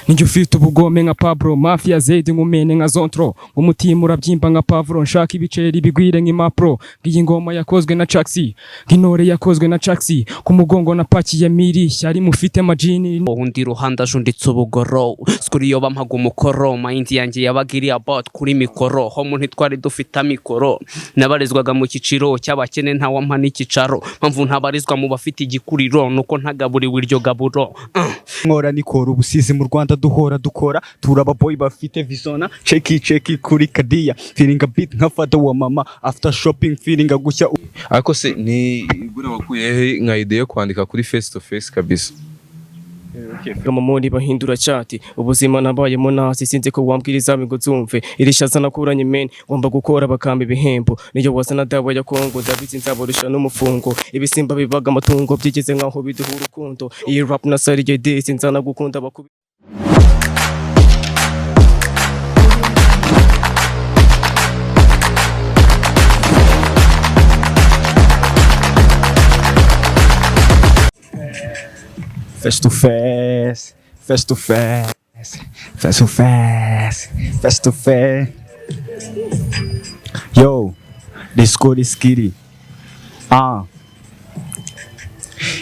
Ninjye ufite ubugome nka Pablo Mafia Zed, nkumene nka Zontro, umutima urabyimba nka Pavlo, nshaka ibiceri bigwire nk'impapuro. Ngiyi ngoma yakozwe na Chaxi, nk'intore yakozwe na Chaxi, ku mugongo napakiye miri shyari mufite majini. Undi ruhande ajunditse ubugoro, skuri iyo bampaga umukoro, mind yanjye yabaga iri about kuri mikoro. Homo ntitwari dufite amikoro, nabarizwaga mu cyiciro cy'abakene, ntawampa n'ikicaro. Mpamvu ntabarizwa mu bafite igikuriro nuko ntagaburiwe iryo gaburo. Nkora nikora ubusizi mu Rwanda, duhora dukora, turaba boy bafite visona, cheki cheki kuri kadiya, feeling a beat nka father wa mama after shopping, feeling a gushya. Ariko se ni buriya wakuye he nka idea yo kwandika kuri face to face kabisa? Muri bahindura chat, ubuzima nabayemo nasi, sinzi ko wambwiriza ngo zumve iri shaza nakuranye men, ngomba gukora bakamba ibihembo, niyo wazana dawa ya Kongo, ndabizi nzabarusha n'umufungo. Ibisimba bibaga amatungo byigeze nkaho biduha urukundo, iyi rap na sarije disi nzana gukunda bakubi. Face to face, face to face, face to face, face to face. Yo, let's go, let's get it. Ah,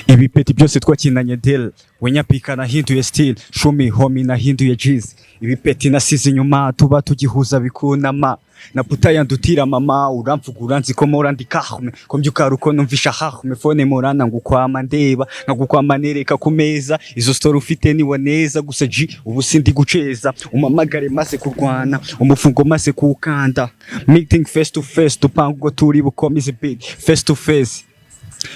ibipeti byose twakinanye deal, wenyapika nahinduye style, shumi homi nahinduye jeans, ibipeti nasize inyuma tuba tugihuza bikunama na puta yandutira mama. Uramvuga uranzi ko mpora ndi kahme, ko mbyuka ruko numvisha hahme phone morana ngukwama ndeba nkagukwama nereka ku meza. Izo story ufite niwa neza gusa G, ubu sindi guceza. Umamagare maze kurwana umufungo maze kuwukanda, meeting face to face, dupanga ubwo turi bukomeze beat face to face,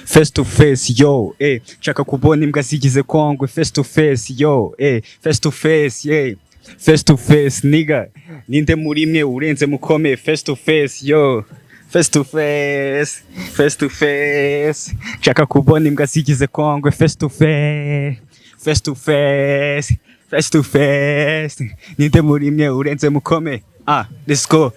face to face. Yo, nshaka kubona imbwa zigize kongwe face to face. Yo, face to face, yeah, face to face nigga, ninde muri mwe urenze mukome face to face? Yo, face to face, face to face, nshaka kubona imbwa zigize kongwe face to face, face to face, face to face, ninde muri mwe urenze mukome? Ah, let's go.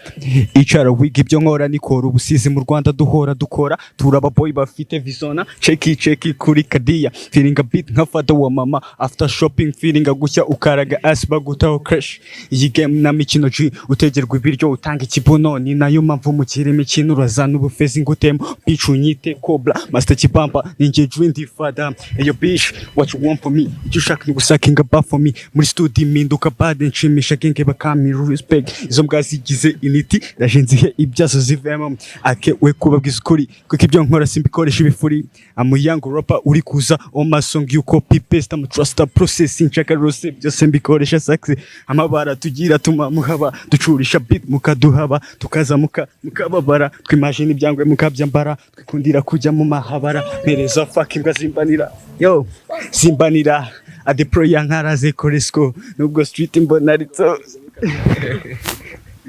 Icara wiga ibyo nkora nikora ubusizi mu Rwanda, duhora dukora, turaba boy bafite visona, cheki cheki kuri kadiya, feeling a beat nka father wa mama after shopping, feeling a gushya ukaraga ass bagutaho crash. Iyi game na mikino G, utegerwa ibiryo utanga ikibuno, ni nayo mpamvu mukiri imikino urazana ubufezi ngutemo bitch, unyite cobra master kibamba, ninjye dream the father. Yo bitch, what you want from me? Icyo ushaka ni gusakinga bar for me muri studio, impinduka bad, nshimisha genge bakamira respect. Izo mbwa zigize initi ndaje nzihe ibyazo zivemo ake we kubabwiza ukuri, kuko ibyo nkora simbikoresha ibifuri. I'm a young rapper uri kuza on my song, you copy paste, I'm trust the process, nshaka rose byose mbikoresha success. Amabara tugira tuma muhaba, ducurisha beat mukaduhaba, tukazamuka mukababara, twimagine ibyangwe mukabyambara, twikundira kujya mu mahabara, mpereza fuck imbwa zimbanira, yo zimbanira adeploya nkaraze koresco nubwo street mbona ari to.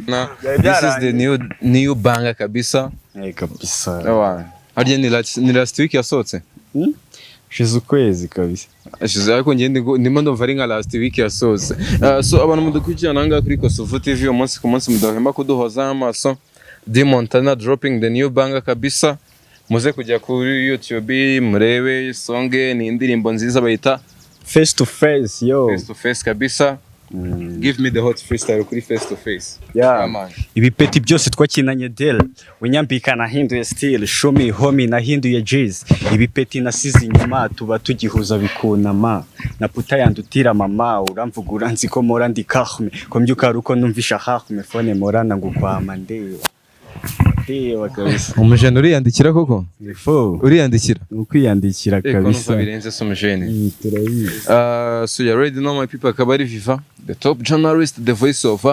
Na this is the new banger kabisa. Eh, kabisa. Ewa. Harya ni last week yasohotse? Shize ukwezi kabisa. Ashize, ariko njye ndimo ndumva ari nka last week yasohotse. So abantu mudukurikirana ahangaha kuri Kosovo TV umunsi ku munsi, mudahwema kuduhozaho amaso, D Montana dropping the new banger kabisa. Muze kujya kuri YouTube murebe song, ni indirimbo nziza bayita Face to face, yo. Face to face kabisa. Give me the hot freestyle kuri face to face. Yeah. Come on. Ibipeti byose twakinanye deal, unyambika nahinduye style, shumi homi nahinduye jeans, ibipeti nasize inyuma tuba tugihuza bikunama na puta yandutira mama. Uramvuga uranzi ko mpora ndi kahme, ko mbyuka ruko numvisha hahme phone morana ngukwama ndeba ndeba kabisa. Umujene uriyandikira koko? Ni fo. Uriyandikira? Ni ukwiyandikira Eh, ko numva kabisa. birenze se umujene. Turabizi. So you already know my people, akaba ari Viva, the top journalist, the voice of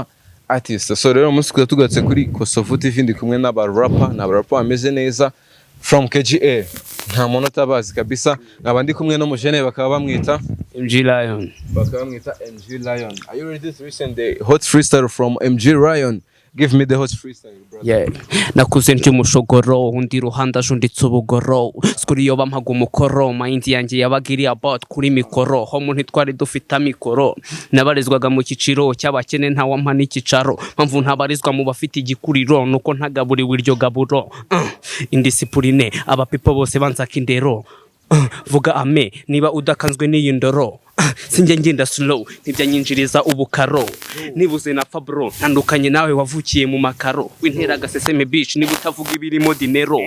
artist. So rero umunsi tukaba tugatse kuri Kosovo TV, ndi kumwe n'aba rapper, ni aba rapper bameze neza from KGA. Nta muntu utabazi kabisa. Nkaba ndi kumwe n'umujene bakaba bamwita MG Lion. Bakaba bamwita MG Lion. Are you ready to listen the hot freestyle from MG Lion? Give me the hot freestyle, brother. Yeah. Nakuze ndi umushogoro, undi ruhande ajunditse ubugoro, skuri iyo bampaga umukoro, mind yanjye yabaga iri about kuri mikoro. Homo ntitwari dufite amikoro, nabarizwaga mu cyiciro cy'abakene, ntawampa n'ikicaro. Mpamvu ntabarizwa mu bafite igikuriro nuko ntagaburiwe iryo gaburo. Indiscipline abapipo bose bansaka indero. Vuga ame niba udakanzwe n'iyi ndoro. Sinjya ngenda slow, ntibyanyinjiriza ubukaro. Nibuze na Fabro, ntandukanye nawe wavukiye mu makaro. Wintera agaseseme bitch niba utavuga ibirimo dinero.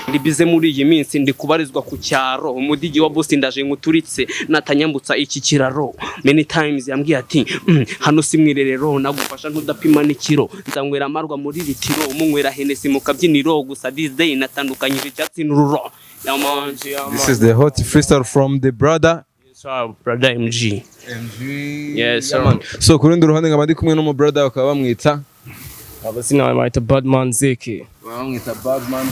Ndi bize muri iyi minsi, ndi kubarizwa ku cyaro. Umudigi wa boss, ndaje nkuturitse natanyambutsa iki kiraro. Many times yambwiye ati hano si mwirerero, nagufasha ntudapima n'ikiro. Nzanywera amarwa muri litiro, munywera Hennessy mu kabyiniro. Gusa this day natandukanyije icyatsi n'ururo. Yeah, man. This is the hot freestyle from the brother Sir, brother MG. MG. Yes, sir. Man. So ku rundi ruhande nkaba ndi kumwe n'umu brother, bakaba bamwita Abazina bamwita Badman Zeke. Bamwita Badman.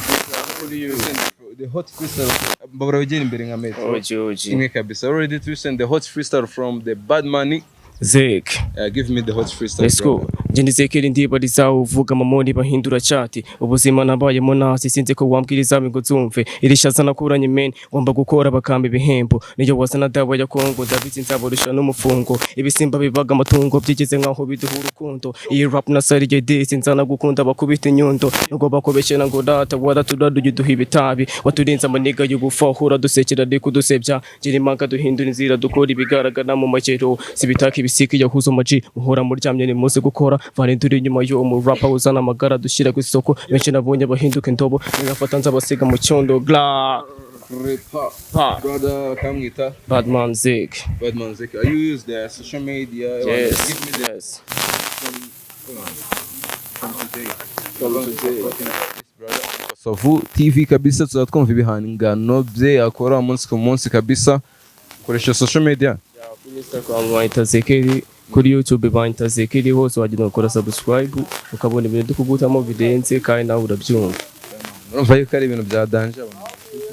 The hot freestyle, babura wegera imbere nka metero Oji oji. imwe kabisa. Already to listen the hot freestyle from the Badman. Zeke. Give me the hot freestyle, Let's go. brother. Njye ndi Zeke, ndibariza uvuga mamoni bahindura chat. Ubuzima nabayemo nasi, sinzi ko wambwiriza ngo zumve. Iri shaza nakuranye men, ngomba gukora bakamba ibihembo. Niyo wazana dawa ya Kongo, ndabizi nzabarusha n'umufungo. Ibisimba bibaga amatungo byigeze nkaho biduha urukundo. Iyi rap na sari disi nzana gukunda bakubita inyundo. Nubwo bakobeshera ngo data waraturaduye duha ibitabi. Waturinze amaniga y'ubufa, dusekera ariko dusebya. Gira impanga duhindura inzira, dukora ibigaragara mu magero. Sibitaka ibisiki yahuza amaji, muhora muryamye ni muze gukora. Varindura inyuma y'uwo mu rapper uzana amagara dushyira ku isoko. Benshi nabonye bahinduka indobo, nigafata nzabasiga mu cyondo. Gla. Repa. Pa. Brother bakamwita Badman Zeke. Badman Zeke. Are you use the social media? Yes. Give me the Yes. from today. From today. Kosovu TV kabisa, tuzaba twumva ibihangano bye akora umunsi ku munsi kabisa. Koresha social media. Kuri Instagram bayita Zekeri, kuri YouTube bayita Zekeri, hose wagenda ukora subscribe ukabona ibintu dukugutamo birenze, kandi nawe urabyumva. Urumva yuko ari ibintu bya danger,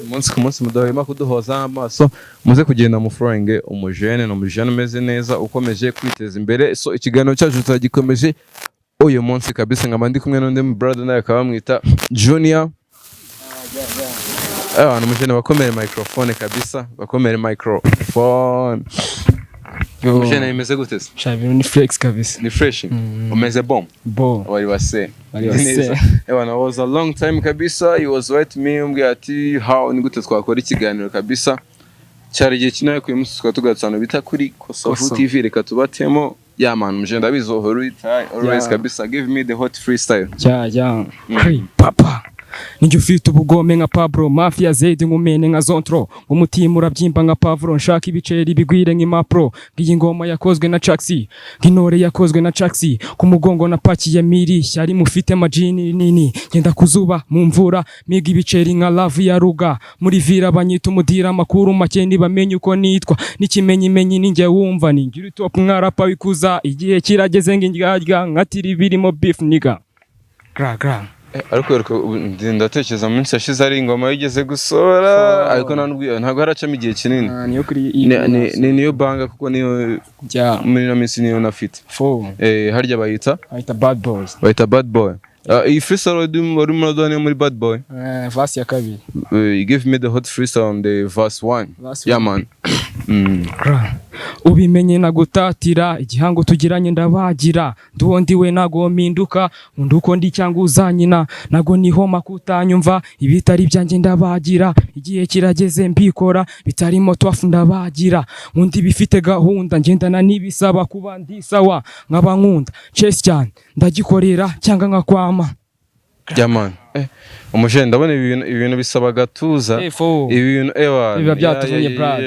umunsi ku munsi mudahwema kuduhoza amaso. Muze kugenda mu following umujene, ni umujene umeze neza ukomeje kwiteza imbere. So ikiganiro cyacu turagikomeje uyu munsi kabisa, nkaba ndi kumwe n'undi mu brother, nawe akaba bamwita Junior. Abantu umujene bakomere microphone kabisa, bakomere microphone. Umujene, bimeze gute se? Sha, ibintu ni flex kabisa. Ni fresh, umeze bomb. Bo. Wari wase. Wari wase. Neza. Ewana, was a long time kabisa. He was right me umbwira ati how ni gute twakora ikiganiro kabisa. Cyari igihe kinini, ariko uyu munsi tukaba tugarutse ahantu bita kuri Kosovu Kosovo. TV. Reka tubatemo. Yeah man, muje ndabizi uhora urita always Yeah. kabisa. Give me the hot freestyle. Ya. Hey, papa. Ninjye ufite ubugome nka Pablo Mafia Zaid, nkumene nka Zontro, umutima urabyimba nka Pavlo, nshaka ibiceri bigwire nk'impapuro. Ngiyi ngoma yakozwe na Chaxi, nk'intore yakozwe na Chaxi, ku mugongo napakiye miri shyari mufite majini nini, ngenda kuzuba mu mvura, miga ibiceri nka love ya ruga. Muri vira banyita umudira, amakuru make ntibamenye uko nitwa, n'ikimenyimenyi ninjye wumva ninjye uri top mwarapa wikuza. Igihe kirageze ngo indyarya nkatira ibirimo beef nigga. Gra gra. Ariko ndatekereza mu minsi yashize ari ingoma yigeze gusohora, ariko nta nubwo ntabwo haracamo igihe kinini. Niyo kuri Ni niyo banga kuko niyo ya muri ino minsi niyo nafite. Fo. Harya bayita Ahita Bad Boys. Bayita Bad Boy. Iyi freestyle wari uraduha niyo muri Bad Boy? Verse ya kabiri. You give me the hot freestyle on the verse one. Verse Yeah man. Gra. Ubimenye nagutatira igihango tugiranye, ndabagira nduwo ndiwe, nago mpinduka, undi uko ndi cyangwa uzanyina nago nihoma kutanyumva. Ibitari ibyanjye ndabagira, igihe kirageze mbikora bitarimo twafu, ndabagira undi bifite gahunda, ngendana n'ibisaba kuba ndi sawa, nkaba nkunda chess cyane, ndagikorera cyangwa nkakwama. Yeah man. Umujene, ndabona ibi bintu bisaba agatuza. Fo. Ibi bintu ewa Biba byatuvunye, Brad.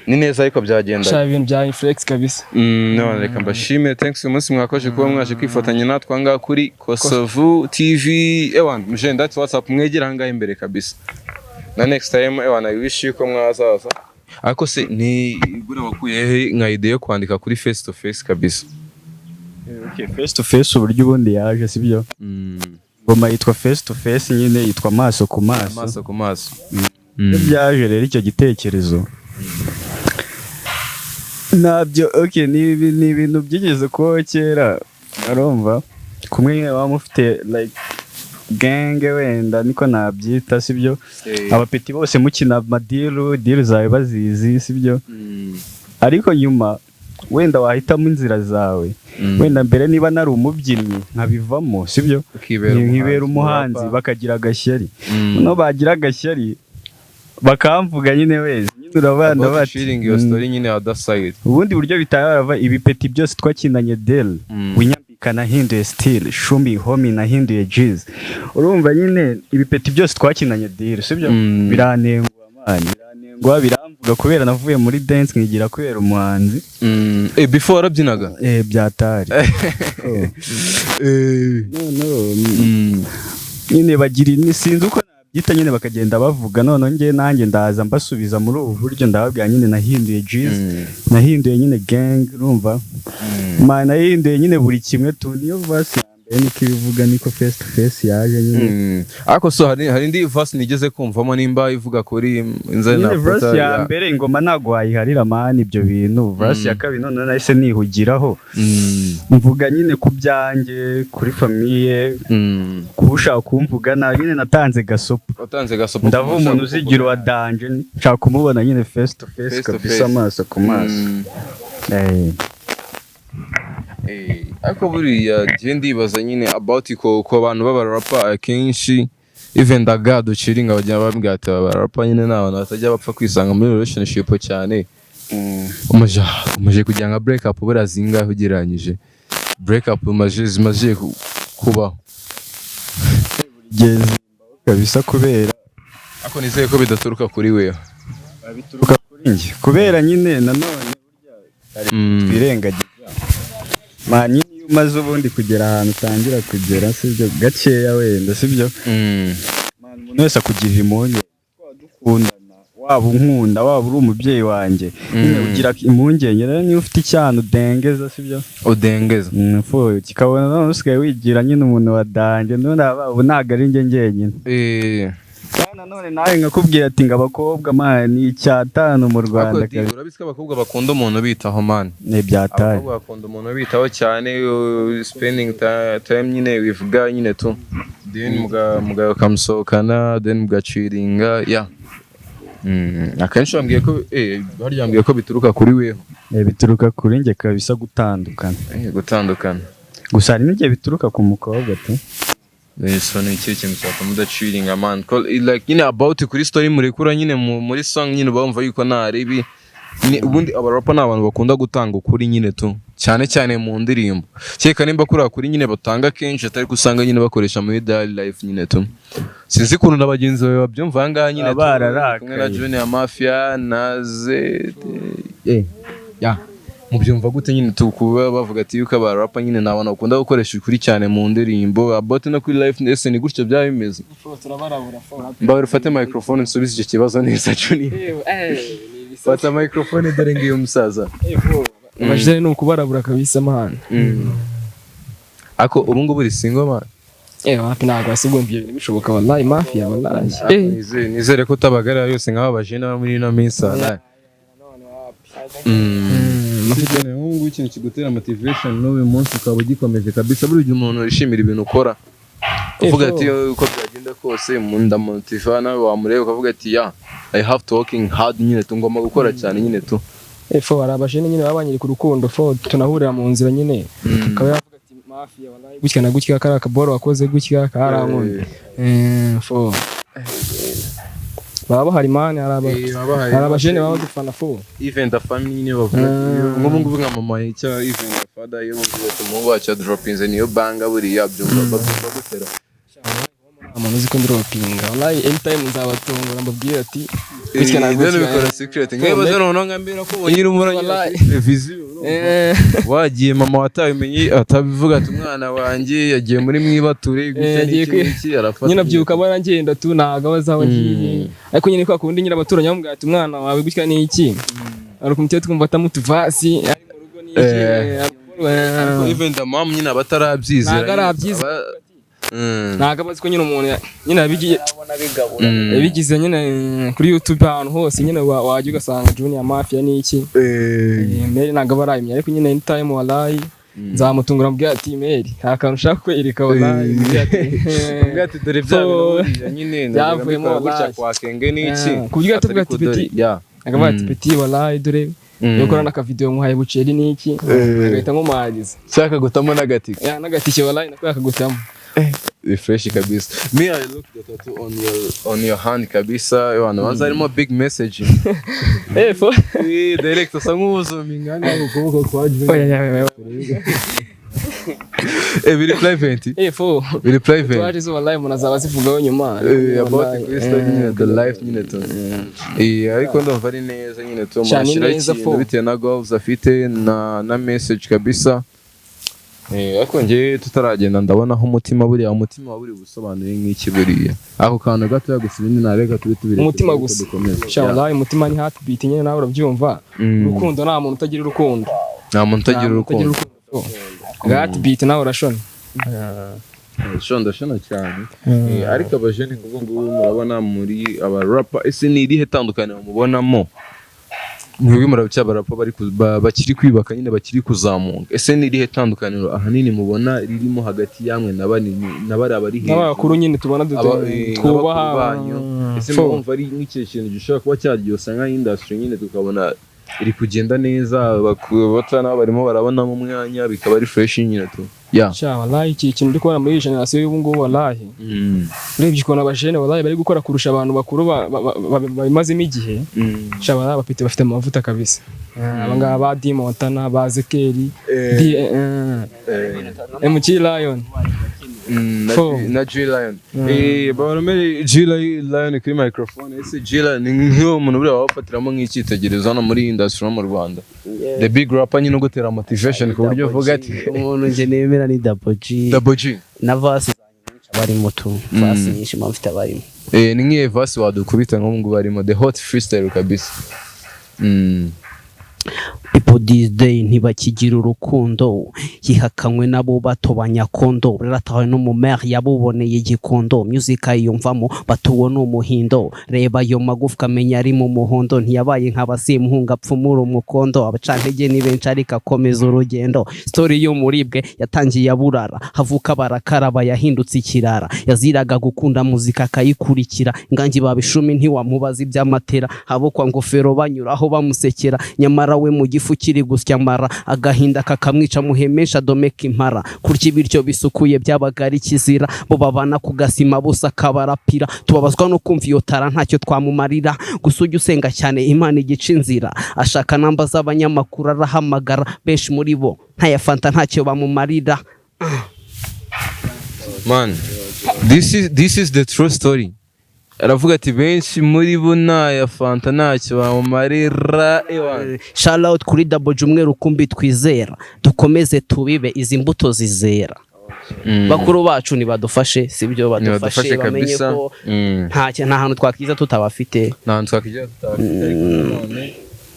Ni neza ariko byagenda. Sha, ibintu bya flex kabisa. None reka mbashime, thanks uyu munsi mwakoze kuba mwaje kwifatanya natwe ahangaha kuri Kosovu TV. Ewan mujene, that's what's up, mwegera ahangaha imbere kabisa. Na next time ewan, I wish you ko mwazaza. Ariko se ni gura wakuye he nka idea yo kwandika kuri face to face kabisa? Okay, face to face uburyo ubundi yaje, sibyo? Ngoma yitwa face to face nyine, yitwa amaso ku maso. Amaso ku maso. Iyo byaje rero icyo gitekerezo nabyo, okay, ni ibintu byigeze kubaho kera, urumva kumwe nyine baba mufite like gang, wenda niko nabyita, sibyo? Abapeti bose mukina amadiru, deal zawe bazizi, sibyo? Ariko nyuma wenda wahitamo inzira zawe. Wenda mbere niba nari umubyinnyi nkabivamo, sibyo? Ukibera Nkibera umuhanzi, rapper. bakagira agashyari. Noneho bagira agashyari Bakamvuga nyine wese nyine urabana About bati sharing your story nyine other side. Ubundi buryo bitaye barava ibipeti byose twakinanye deal, winyambika nahinduye style, shumi homie nahinduye G's. Urumva nyine ibipeti byose twakinanye deal, sibyo? Biranengwa man, biranengwa, biramvuga kubera navuye muri dance nkigira kubera umuhanzi. Eh, before warabyinaga? Eh, byatari. Oh. No, nyine bagira ni sinzi uko nabyita nyine, bakagenda bavuga. None njye nanjye ndaza mbasubiza muri ubu buryo, ndababwira nyine nahinduye G's, nahinduye nyine gang, urumva man, nahinduye nyine buri kimwe tu. Niyo verse ya mbere niko ibivuga, niko face to face yaje nyine. Ariko so hari indi verse nigeze kumvamo nimba ivuga kuri inzara Nyine na verse ya mbere ingoma ntabwo wayiharira man ibyo bintu. Verse ya kabiri noneho nahise nihugiraho, mvuga nyine ku byanjye, kuri famille, kuba ushaka kumvuga nabi nyine natanze gasopo. Watanze gasopo. Ndavuga umuntu uzigira uwa danger, nshaka kumubona nyine face to face, Face to kabisa, face. amaso ku maso. Eh. Eh, ariko buriya njye ndibaza nyine about ko abantu b'abarapa akenshi, even the God uciringa bajya bambwira ati abarapa nyine ni abantu batajya bapfa kwisanga muri relationship cyane. Umaje kugira nka break up buriya zingahe ugereranyije, break up umaje zimaze kubaho? Geze kabisa kubera Ariko nizeye ko bidaturuka kuri wewe. Bituruka kuri njye kubera nyine nanone twirengagiza man, nyine iyo umaze ubundi kugera ahantu utangira kugera, sibyo, gakeya wenda, sibyo? Man, umuntu wese akugirira impungenge. Twaba dukundana, waba unkunda, waba uri umubyeyi wanjye, nyine ugira impungenge. Rero niba ufite icyana udengeza, sibyo? Udengeza. Fo kikabona none usigaye wigira nyine umuntu wa danger, none ubu ntabwo ari njye njyenyine. Kandi nanone nawe nkakubwira ati ngo abakobwa man ni 5 mu Rwanda. Ariko Di, Kabisa. urabizi ko abakobwa bakunda umuntu ubitaho man. Ni ibyatari. Abakobwa bakunda umuntu ubitaho cyane, spending time nyine with guy nyine tu, then muga ukamusohokana, then mugaciringa, yeah. Akenshi bambwiye ko harya bambwiye ko bituruka kuri weho. Eh, bituruka kuri njye kabisa gutandukana. Eh, gutandukana. Gusa hari n'igihe bituruka ku mukobwa tu. So ni ikihe kintu cyatuma udaciringa man? Like nyine about kuri story murekura nyine muri song nyine uba wumva yuko nta ribi. Ubundi abarapa ni abantu bakunda gutanga ukuri nyine tu, cyane cyane mu ndirimbo. Kereka nimba kuriya kuri nyine batanga kenshi atari ko usanga nyine bakoresha muri daily life nyine tu. Sinzi ukuntu na bagenzi bawe babyumva aha ngaha nyine tu. Bararakaye. Kumwe na Junior Mafia na Z ya mubyumva gute nyine tu, kuba bavuga ati yuko abarapa nyine ni abantu bakunda gukoresha ukuri cyane mu ndirimbo, about no kuri life, ese ni gutyo byaba bimeze? Turabarabura fo. Mbabara ufate microphone nsubize icyo kibazo neza. Junior, fata microphone, dore ngiyo umusaza. Abajene ni ukubarabura kabisa man. Ako ubu ngubu uri single man? Eh, wapi, ntabwo wasibwo ibyo bintu bishoboka wallahi mafia, wallahi eh. Nizere ko utabagarira yose nk'aba bajene baba muri ino minsi wallahi. Nk'ubu ngubu ikintu kigutera motivation n'uyu munsi ukaba ugikomeje kabisa, buri gihe umuntu yishimira ibintu ukora uvuga ati uko byagenda kose ndamotiva, nawe wamureba ukavuga ati yeah, I have to working hard nyine tu, ngomba gukora cyane nyine tu. Eh, fo hari abajene nyine baba banyereka urukundo fo, tunahurira mu nzira nyine, akaba yavuga ati mafia wallahi gutya na gutya, kariya kaboro wakoze gutya karankunda. Eh, fo baba bahari man, hari aba hari abajene baba badufana fo. Even the family nyine bavuga ati nk'ubu ngubu nka mama cyangwa even the father, iyo bavuga ati umuhungu wacu dropinze niyo banga, buriya byumva babyumva gutera? Nta muntu uzi ko ndropinga wallahi, anytime nzabatungura mbabwire ati gutya na Ibyo gutya. bikora secret nkibaza noneho nkambira ko ubonye urimo uranyura Wallahi. kuri televiziyo Eh, wagiye mama watabimenye atabivuga ati umwana wanjye yagiye muri mwibature gutya Eh, yagiye n'iki n'iki arafata. Nyine abyuka abona ngenda tu, ntabwo aba azi aho ngiye, ariko nyine kwa kundi nyine abaturanyi bamubwira ati umwana wawe gutya ni iki, ari kumutera twumva atamutuvasi ari mu rugo ni iki. Eh. Eh, Even the mom nyine aba atarabyizera. Ntabwo arabyizera. Ntabwo aba azi ko nyine umuntu nyine yabigiye yabigize nyine kuri YouTube ahantu hose nyine wajya ugasanga Junior Mafia ni iki. Eh. Eh, Mary ntabwo aba arayimenya, ariko nyine anytime wallahi nzamutungura mbwira ati Mary nta kantu ushaka kwereka wallahi, mbwira ati Mbwira ati dore bya bintu buriya nyine Byavuyemo najyaga mbikora gutya wallahi. kwa kenge n'iki. Eh, ku buryo yatubwira ati Ariko dore, petit yeah. akavuga ati petit wallahi dore yo gukora n'akavideo muhaye buceri n'iki, agahita nkumariza. Nshaka gutamo n'agatike. Ya, n'agatike wallahi nako yakagutamo. Fresh kabisa. Me, I look the tattoo on your hand kabisa. Abantu banza harimo big message. Eh, fo. Eh, direct asa nk'uzuminga hano ku kuboko kwa Junior. Oya, oya, oya. Eh, biri private. Eh, fo. Biri private. Twaje zo wallahi umuntu azaba azivugaho nyuma. Eh, about Kristo nyine, the life nyine tu. Eh, ariko ndumva ari neza nyine tu. Cyane. Mushyiraho Neza, ikintu fo. bitewe na goals afite na message kabisa. Eh, ariko njye tutaragenda ndabonaho umutima. Buriya umutima buri busobanuye nk'iki? Buriya ako kantu gatoya gusa, ibindi nareka tube tubireke. Umutima ariko gusa. dukomeze. Sha, wallahi umutima ni heartbeat nyine, nawe urabyumva. Urukundo, nta muntu utagira urukundo. Nta muntu utagira Nta muntu utagira urukundo. urukundo. Heartbeat nawe urashona. Shonda shona cyane. Eh, ariko abajene ngubu ngubu murabona muri abarapa, ese ni irihe tandukaniro mubonamo mwebwe murabica abarapa bari bakiri kwiyubaka nyine, bakiri kuzamuka? Ese ni irihe tandukaniro ahanini mubona ririmo hagati yamwe na banini na bariya bari hejuru? N'abakuru nyine tubona twubaha. N'abakuru banyu. Ese Fo. mwumva ari nk'icyo kintu gishobora kuba cyaryosa nka industry nyine, tukabona iri kugenda neza, bato nabo barimo barabonamo umwanya, bikaba ari fresh nyine tu ya? Sha, wallahi iki kintu ndi kubona muri iyi generation y'ubu ngubu, wallahi urebye ukuntu abajene wallahi bari gukora kurusha abantu bakuru babimazemo igihe. Sha, wallahi bafite amavuta kabisa. Aba ngaba ba D Montana, ba Zekeri, D MG Lion. Na, Fo. na G Lion. Eh, baromere G Lion kuri microphone. Ese G Lion ni nk'uwo muntu buriya wabafatiramo nk'icyitegererezo hano muri iyi industry no mu Rwanda? The big rapper nyine ugutera motivation ku buryo uvuga ati Umuntu njye nemera ni Double G. Double G. Na verse zanjye nyinshi abarimo tu, verse nyinshi mba mfite abarimo. Eh, ni nk'iyo verse wadukubita nk'ubu ngubu barimo the hot freestyle kabisa. People this day ntibakigira urukundo, yihakanywe nabo bato banyakondo, raratawe n'umumere yabuboneye igikondo, music ayiyumvamo batuwo ni umuhindo. Reba ayo magufwa amenya ari mu muhondo, ntiyabaye nk'abasimuhunga apfumura umukondo. Abacantege ni benshi ariko akomeza urugendo. Story y'umuribwe yatangiye aburara, havuka barakaraba yahindutse ikirara, yaziraga gukunda muzika akayikurikira. Ingangi babishumi ntiwamubaza iby'amatera, habukwa ngofero banyuraho bamusekera, nyamara we mu gifu kiri gusya amara, agahinda kakamwica muhemesha domeka impara. Kurya ibiryo bisukuye byabaga ari kizira, bo babana ku gasima bose akabarapira. Tubabazwa no kumva iyo tara ntacyo twamumarira, gusa ujya usenga cyane Imana igica inzira. Ashaka namba z'abanyamakuru arahamagara, benshi muri bo ntaya fanta ntacyo bamumarira. Man, this is the true story. Aravuga ati benshi muri bo ntaya fanta ntacyo bamumarira, ewan. Shout out kuri Double G, umwe rukumbi twizera, dukomeze tubibe izi mbuto zizera. Bakuru bacu nibadufashe, sibyo? Badufashe Nibadufashe bamenye kabisa. ko nta hantu twakiza tutabafite. Nta hantu twakwigira tutabafite, ariko nanone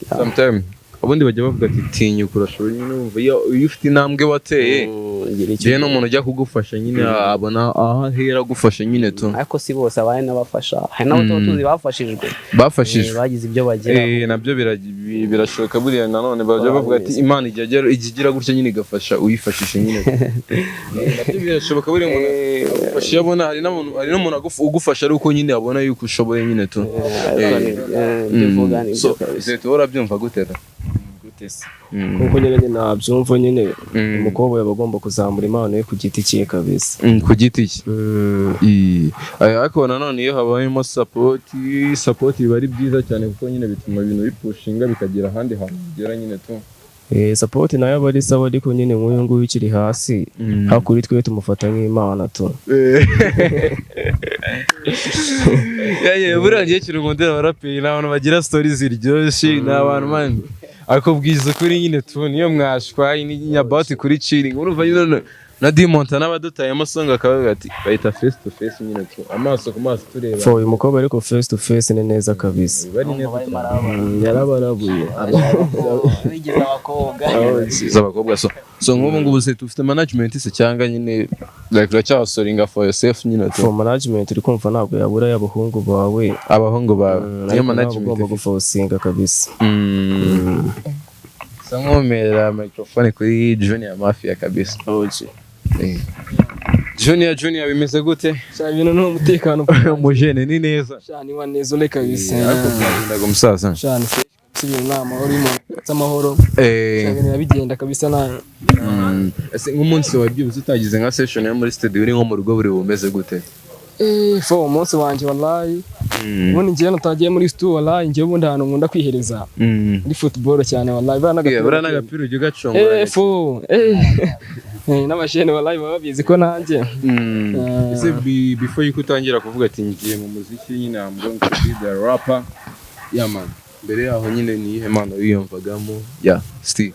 sometime ubundi bajya bavuga ati tinyuka urashoboye nyine. Wumva iyo ufite intambwe wateye, njyewe n'umuntu ujya kugufasha nyine abona aho ahera agufasha nyine tu. Ariko si bose, abaye n'abafasha, hari n'abo tuba tuzi bafashijwe. Bafashijwe. Bagize ibyo bageraho. Eh, nabyo birashoboka buriya. Nanone bajya bavuga ati Imana ijya igira gutya nyine igafasha uyifashisha nyine. Nabyo birashoboka buriya, umuntu agufasha iyo abona hari n'umuntu ugufasha ari uko nyine abona yuko ushoboye nyine tu. Ariko ibyo uvuga ni So byo kabisa. Zeta, wowe urabyumva gute ra? Gute se? Kuko nyine nabyumva nyine, umukobwa yaba agomba kuzamura impano ye ku giti cye kabisa. Ku giti cye. Ariko nanone iyo habayemo support, support biba ari byiza cyane kuko nyine bituma ibintu bipushinga bikagera ahandi hantu bigera nyine tu. Eh, support nayo aba ari sawa, ariko nyine nk'uyu nguyu ukiri hasi hakuri twe tumufata nk'imana tu. Yeah, buriya ngiye kintu nkundira abaraperi ni abantu bagira story ziryoshye, ni abantu man akubwiza ukuri nyine tu. Niyo mwashwaye ni about kuri chilling, urumva nyine na Dimonta n'abadutayemo song akavuga ati bayita face to face nyine tu, amaso ku maso tureba. For uyu mukobwa ariko face to face ni neza kabisa. Bari neza cyane. Yarabarabuye. Bigize abakobwa. Z'abakobwa. So nk'ubu ngubu se tufite management se, cyangwa nyine like uracyasoringa for yourself nyine tu? For management uri kumva ntabwo yabura y'abahungu bawe. Abahungu bawe niyo Ariko nawe management. ugomba gufosinga kabisa. Sa nkomera microphone kuri Junior Mafia kabisa. Eh. Junior, Junior, bimeze gute? Sha, ibintu ni umutekano. Umujene ni neza. Sha, ni wa neza ule kabisa. Ariko byagendaga umusaza. Sha, ni fresh. Ibintu ni amahoro, iyo umuntu afite amahoro, ibintu biba bigenda kabisa nta. Ese nk'umunsi wabyibuze utagize nka session yo muri studio, uri nko mu rugo, buri bumeze gute? Fo umunsi wanjye, wallahi, ubundi njyewe natagiye muri stu, wallahi, njyewe ubundi ahantu nkunda kwihereza muri football cyane, wallahi, buriya n'agapira. Buriya n'agapira ujya ugacungura. Fo n'abajene, wallahi, baba babizi ko nanjye. Ese before yuko utangira kuvuga ati ngiye mu muziki nyine, I'm going to be the rapper, yeah man, mbere yaho nyine ni iyihe mpano wiyumvagamo? Yeah, still.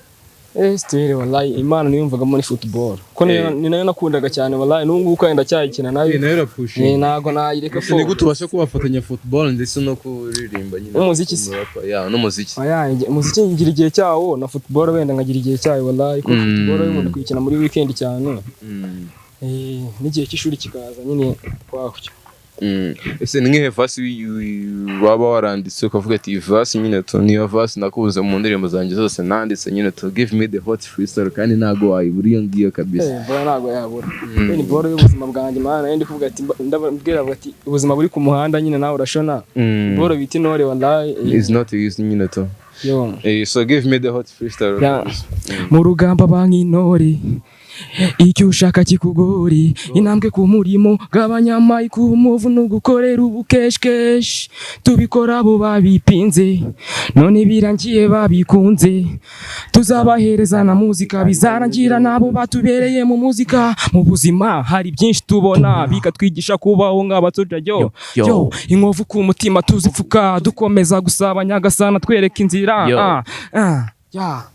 Still, wallahi, impano niyumvaga muri football ko niyo, ni nayo nakundaga cyane, wallahi, n'ubu ngubu kandi ndacyayikina nayo. Nayo irapushing. Ntago nayireka fo. Ni gute ubasha kubafatanya football ndetse no kuririmba nyine? N'umuziki se? Umurapa, yeah, n'umuziki. Oya, umuziki ngira igihe cyawo, na football wenda nkagira igihe cyayo, wallahi, ko football yo nkunda kuyikina muri weekend cyane. N'igihe cy'ishuri kikaza nyine kwacyo. Ese ni nk'ihe verse waba waranditse ukavuga ati iyi verse nyine tu niyo verse nakubuze mu ndirimbo zanjye zose nanditse nyine tu, give me the hot freestyle, kandi ntago wayibura iyo ngiyo kabisa? Bora ntabwo yabura. Ni boro y'ubuzima bwanjye, mana, nari ndi kuvuga ati ndababwira avuga ati ubuzima buri ku muhanda nyine nawe urashona. Boro bita intore, wallahi. It's not easy nyine tu. Yo. So give me the hot freestyle. Yeah. Mu rugamba bank'intore, icyo ushaka kikugori, intambwe ku murimo, gabanya amayi ku muvu, nugukorera ubukeshkesh, tubikora abo babipinze, none birangiye babikunze, tuzabahereza na muzika, bizarangira nabo batubereye mu muzika. Mu buzima hari byinshi tubona bikatwigisha kubaho nk'abatsoja, yo. Yo. Yo, inkovu ku mutima tuzipfuka, dukomeza gusaba Nyagasana twereka inzira. Yo. Ah, ah, yeah.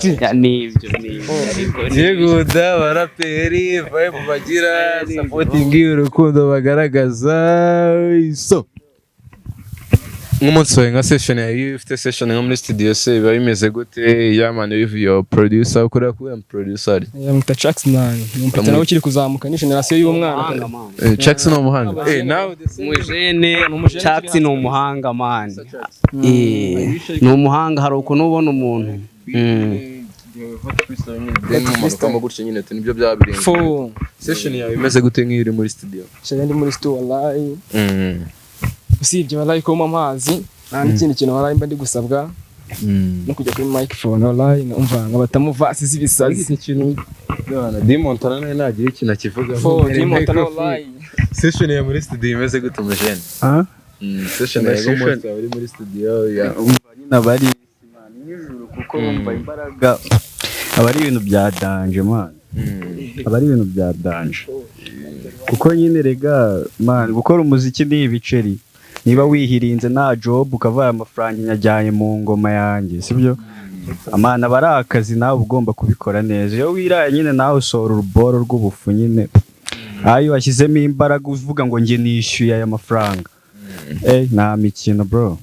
Yeah, nibyo nibyo ariko Yiguda abaraperi vibe bagira, supporting, urukundo bagaragaza. So nk'umunsi wawe, nka session yawe, iyo ufite session nko muri studio se biba bimeze gute? Yeah man, with your producer, ukorera kuri producer ari? Yamwita Jackson, ni umupeta nawe ukiri kuzamuka, ni generation y'umwana. Umuhanga, man. Jackson ni umuhanga, nawe. Umujene. Umujene. Chatsi ni umuhanga, man. Ni umuhanga, hari ukuntu ubona umuntu. Then gutyo nyine tu nibyo byaba birenze. Fo. Session yawe imeze gute nk'iyo uri muri studio? Shaka ndi muri studio, wallahi, usibye, wallahi, kunywa amazi, nta n'ikindi kintu, wallahi, mba ndi gusabwa, no kujya kuri microphone, wallahi, umva nkabatamo verse z'ibisazi. Iki kintu Dimontana nawe nagira ikintu akivuga. Fo Dimontana, wallahi. Session yawe muri studio imeze gute, umujene? Ah? Session yawe nk'umunsi wawe uri muri studio ya Umva nyine aba ari isi, man, nijoro, kuko wumva imbaraga, aba ari ibintu bya danger, man, aba ari ibintu bya danger, kuko nyine rega, man, gukora umuziki ni ibiceri. Niba wihirinze nta job, ukavaya amafaranga nyajyanye mu ngoma yanjye, sibyo amana, aba ari akazi, nawe uba ugomba kubikora neza. Iyo wiraye nyine nawe usohora uruboro rw'ubufu nyine. Ayo washyizemo imbaraga uvuga ngo njye nishyuye aya mafaranga, nta mikino, bro.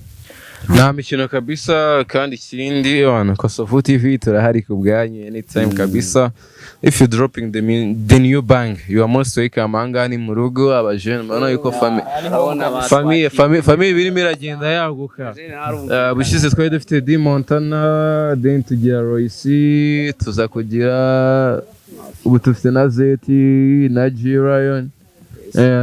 Nta mikino kabisa. Kandi ikindi, abantu Kosovo TV turahari ku bwanyu anytime kabisa. If you dropping the new bang, you are most welcome. Ahangaha ni mu rugo. Abajene murabona yuko famille birimo iragenda yaguka. Bushize twari dufite D Montana, then tugira Royce, tuza kugira ubu dufite na Zeti na G Lion,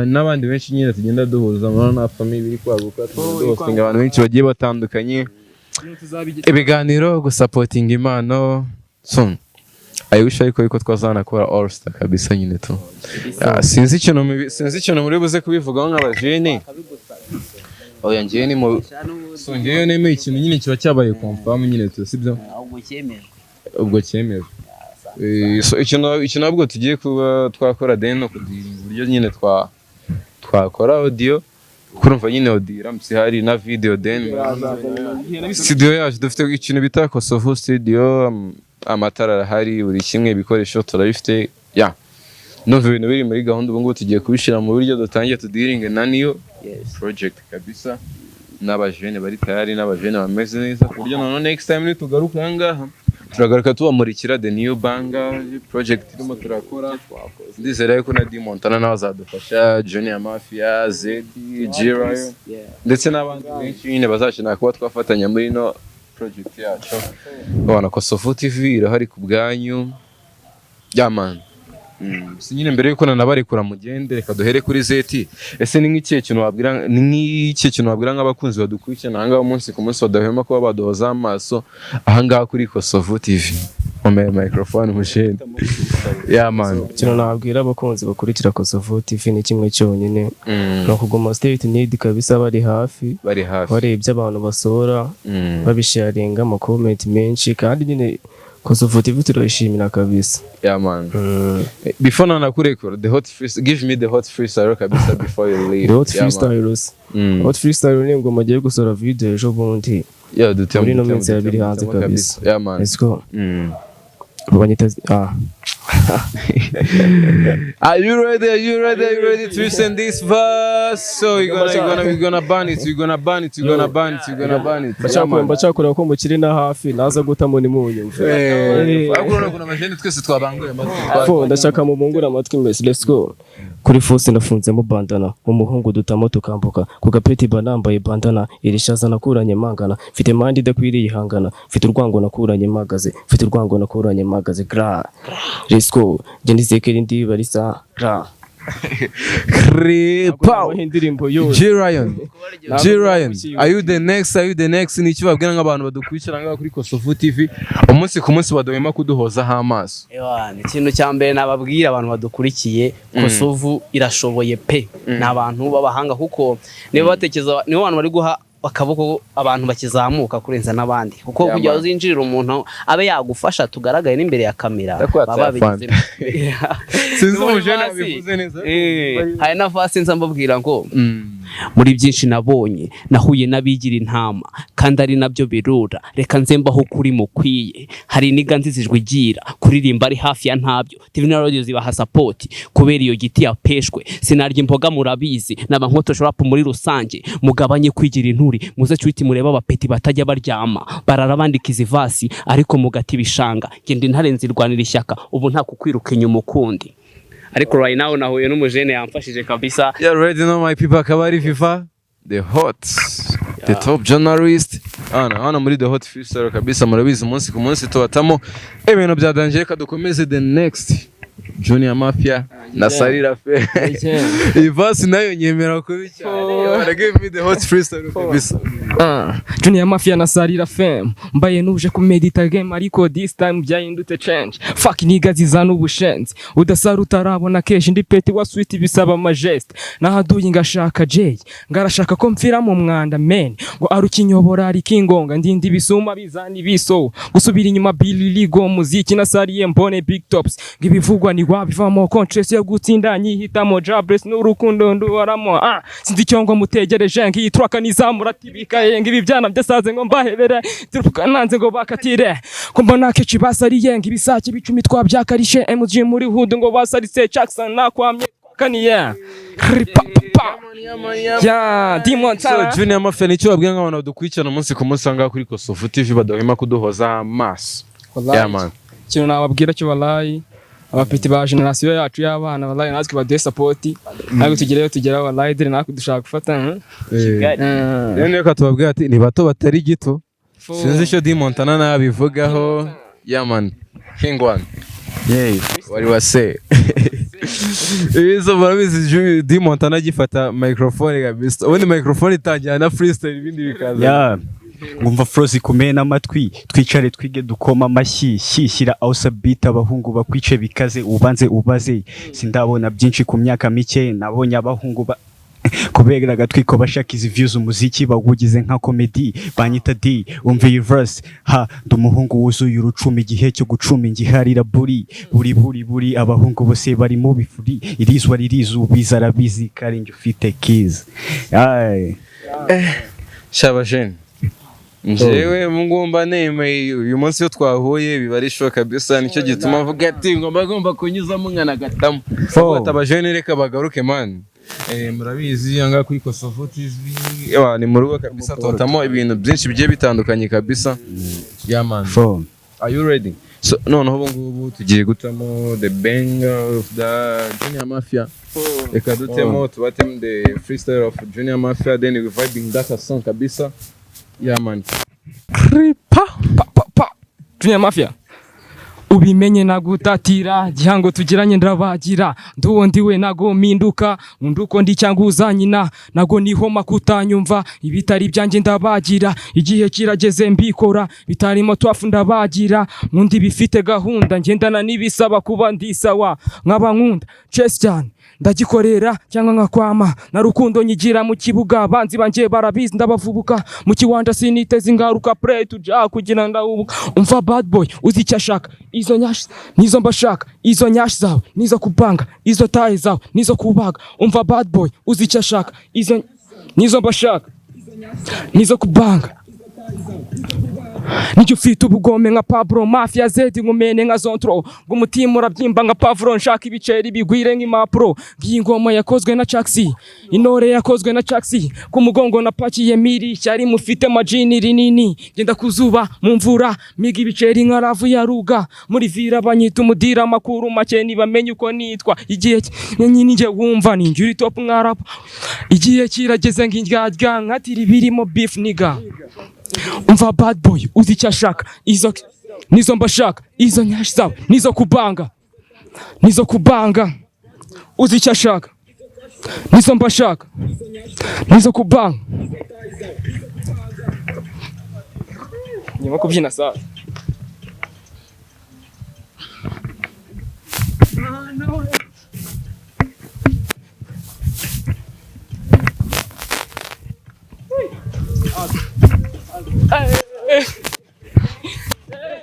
n'abandi benshi nyine tugenda duhuza. Murabona na famille biri kwaguka, tugenda duhostinga abantu benshi bagiye batandukanye, ibiganiro, gusapotinga impano. So I wish ariko yuko twazanakora all star kabisa nyine tu. Sinzi ikintu muri buze kubivugaho nk'abajene. Oya, ngewe ni mu so ngewe nemeye ikintu nyine kiba cyabaye confirm nyine tu, sibyo? Ahubwo cyemejwe. Ubwo cyemejwe. So ikintu nabwo tugiye kuba twakora then no kudiringa uburyo nyine twakora audio, kurumva nyine audio iramutse ihari na video, then studio yacu dufite ikintu bita Kosovo studio, amatara arahari, buri kimwe, ibikoresho turabifite. Ya, numva ibintu biri muri gahunda. Ubu ngubu tugiye kubishyira mu buryo dutangiye tudiringe na new project kabisa, n'abajene bari tayari, n'abajene bameze neza, ku buryo noneho next time nitugaruka aha ngaha turagaruka tubamurikira the new banger project turimo turakora. Ndizera yuko na D Montana nawe azadufasha, Junior Mafia, Zedi, G Lion ndetse n'abandi benshi nyine bazakenera kuba twafatanya muri ino project yacu. Ubona Kosovo TV irahari ku bwanyu. Yeah man. Si nyine mbere yuko nanabarekura mugende, reka duhere kuri Zeti. Ese ni nk'ikihe kintu wabwira nk'abakunzi badukurikirana ahangaha umunsi ku munsi, badahwema kuba baduhoza amaso ahangaha kuri Kosovo TV? Omeye microphone mushende. Yeah man. Ikintu nabwira abakunzi bakurikira Kosovo TV ni kimwe cyonyine, ni ukuguma stay tuned kabisa, bari hafi, bari hafi, barebye abantu basohora, babisharinga ama comment menshi, kandi nyine Kosovo TV turayishimira kabisa. Yeah man. Before nanakurekura, the hot freestyle, give me the hot freestyle kabisa before you leave. The hot Yeah, man. freestyle. Hot freestyle ni ingoma agiye gusohora video ejo bundi. Yeah, dutemo. Muri ino Dutemo, minsi yabiri dutemo, hanze dutemo. Kabisa. Yeah man. Let's go. Banyita ah. Are you ready? Are you ready? Are you ready to listen this verse? So we're gonna burn it. We're gonna burn it. We're gonna burn it. We're gonna burn it. Mbacakura, mbacakura ko mukiri na hafi naza gutamo nimunyumve. Urabona ukuntu amajene twese twabanguye amatwi. Fo ndashaka mubungure amatwi mwese. Let's go. Kuri fose nafunzemo bandana, umuhungu dutamo tukambuka ku gapeti, ba nambaye bandana, iri shaza nakuranye mangana, mfite mandi idakwiriye ihangana, mfite urwango nakuranye mpagaze, mfite urwango nakuranye mpagaze. Gra, let's go. Njye ndizekera indi barisa gra. Kripow. Indirimbo yose. G Ryan. G Ryan, are you the next? Are you the next? Ni icyo babwira nk'abantu badukurikira ngaha kuri Kosovo TV umunsi ku munsi, badahwema kuduhozaho amaso. Ewana, ikintu cya mbere nababwira abantu badukurikiye, Kosovu irashoboye pe. Ni abantu b'abahanga, kuko niba batekereza, nibo bantu bari guha akaboko abantu bakizamuka kurenza n'abandi, kuko kugira man. uzinjirire umuntu abe yagufasha, tugaragaye n'imbere ya kamera, Ndakwatsa baba ya babigizemo. Sinzi Muri umujene verse, wabivuze neza. Hari na verse nza mbabwira ngo muri byinshi nabonye, nahuye n'abigira intama kandi ari nabyo birura. Reka nze mbaho kuri mukwiye. Hari iniga nzizijwe igira kuririmba ari hafi ya ntabyo. TV na radio zibaha support kubera iyo giti yapeshwe. Sinarya imboga, murabizi, naba nkotosha rap muri rusange. Mugabanye kwigira inturi, muze cuiti murebe abapeti batajya baryama, barara bandika izi verse, ariko mugata ibishanga. Ngenda intare nzirwanira ishyaka, ubu nta kukwiruka inyuma ukundi. Ariko right now nahuye n'umujene yamfashije kabisa. You already know, my people, akaba ari FIFA the hot, the top journalist hano hano muri the hot freestyle kabisa. Murabizi, umunsi ku munsi tubatamo ibintu bya danger. Reka dukomeze the next, Junior Mafia na Sarira Fe. Iyi verse nayo nyemera kubi cyane. Give me the hot freestyle kabisa. Ah, Junior Mafia na Sarira Fam, mbaye nuje kumedita game, ariko this time byahindutse change. Fuck nigga zizana ubushenzi, udasara utarabona keshi, ndi peti wa sweet, bisaba amageste nahaduye ngashaka Jay ngarashaka ko mfira mu mwanda man, ngo arukinyobora ari kingonga, ndindi ibisuma bizana ibiso gusubira inyuma. Billy Ligo muziki nasariye mbone big tops, ngo ibivugwa ni wabivamo, conscious yo gutsinda nyihitamo, jobless n'urukundo nduharamo. Ah, sinzi icyo ngo mutegereje, ngiyi traka nizamura tibikaye, ngo ibi byana byasaze ngo mbahebere turuka nanze ngo bakatire, ko mbona kenshi basariye, ngo ibisake bicumi twabyakarishe MG muri hood, ngo basaritse Jackson nakwamye twakaniye. Pa pa pa ya Demon. So Junior Mafia, nicyo babwira nk'abantu badukurikirana umunsi ku munsi ahangaha kuri Kosovo TV, badahwema kuduhoza amaso. Yeah man. Ikintu nababwira cyo, wallahi, abapeti ba generation yacu y'abana, wallahi natwe baduhe support, natwe tugereyo tugeraho, wallahi dore natwe dushaka gufata. Rero reka tubabwira ati ni bato batari gito. Sinzi icyo D Montana nabivugaho. Yeah man. King One. Yeah. Wari wase. Ibizo murabizi, D Montana agifata microphone kabisa. Ubundi microphone itangira na freestyle, ibindi bikaza. Yeah. Ngumva flow zikomeye n'amatwi, twicare twige dukoma amashyi, shyishyira awusa beat, abahungu bakwice bikaze, ubanze ubaze. Sindabona byinshi ku myaka mike nabonye, abahungu ba kubera agatwiko bashaka izi views, umuziki bawugize nka comedy. Banyita D, umva iyi verse ha, ndi umuhungu wuzuye urucumi, igihe cyo gucuma ngiharira buri buri buri buri, abahungu bose bari mu bifuri, irizwa ririzu ubizi arabizi karinjye ufite keys. Ay. Shaba jene. Njyewe ngomba nemeye uyu munsi iyo twahuye biba ari show kabisa, nicyo gituma avuga ati ngomba kunyuzamo nkanagatamo. Fo. Ati abajene reka bagaruke man. Murabizi anga kuri Kosovo TV. Ewa, ni mu rugo kabisa, tubatamo ibintu byinshi bigiye bitandukanye kabisa. Yeah man. Fo. Are you ready? So noneho ubu ngubu tugiye gutamo the banger of the Junior Mafia. Reka dutemo, tubatemo the freestyle of Junior Mafia, then we vibing that song kabisa. Yeah man. Pa pa pa Junior Mafia. Ubimenye nagutatira gihango tugiranye, ndabagira nduwo ndiwe, nago mpinduka, nkunda uko ndi cyangwa uzanyina, nago nihoma kutanyumva. Ibitari ibyanjye ndabagira, igihe kirageze mbikora, bitarimo twafu ndabagira. Nkunda ibifite gahunda, ngendana n'ibisaba kuba ndi sawa, nkaba nkunda chess cyane, ndagikorera cyangwa nkakwama na rukundo nyigira mu kibuga. Abanzi banjye barabizi, ndabavubuka mu kiwanja, siniteze ingaruka. Pray to Jah kugira ndahubuka. Umva bad boy uzi icyo ashaka, izo nyashi nizo mbashaka, izo nyashi zawe nizo kupanga, izo taye zawe nizo kubaga. Umva bad boy uzi icyo ashaka, izo nizo mbashaka, nizo kubanga. Nicyo ufite ubugome nka Pablo Mafia Zed, nkumene nka Zontro, ngo umutima urabyimba nka Pavlo, nshaka ibiceri bigwire nk'impapuro. Ngiyi ngoma yakozwe na Chaxi, intore yakozwe na Chaxi, ku mugongo napakiye miri cyari mufite majini rinini, ngenda kuzuba mu mvura, miga ibiceri nka ravu ya ruga muri vira, banyita umudira, amakuru make nibamenye uko nitwa. Igihe nyine njye wumva ninjye uri top nka rap, igihe kirageze ngindyarya nkatira ibirimo beef nigga. Umva bad boy uzi icyo ashaka, izo nizo mbashaka, izo nyashi zawe nizo kubanga, nizo kubanga. Uzi icyo ashaka, nizo mbashaka, nizo kubanga. Nyuma kubyina saa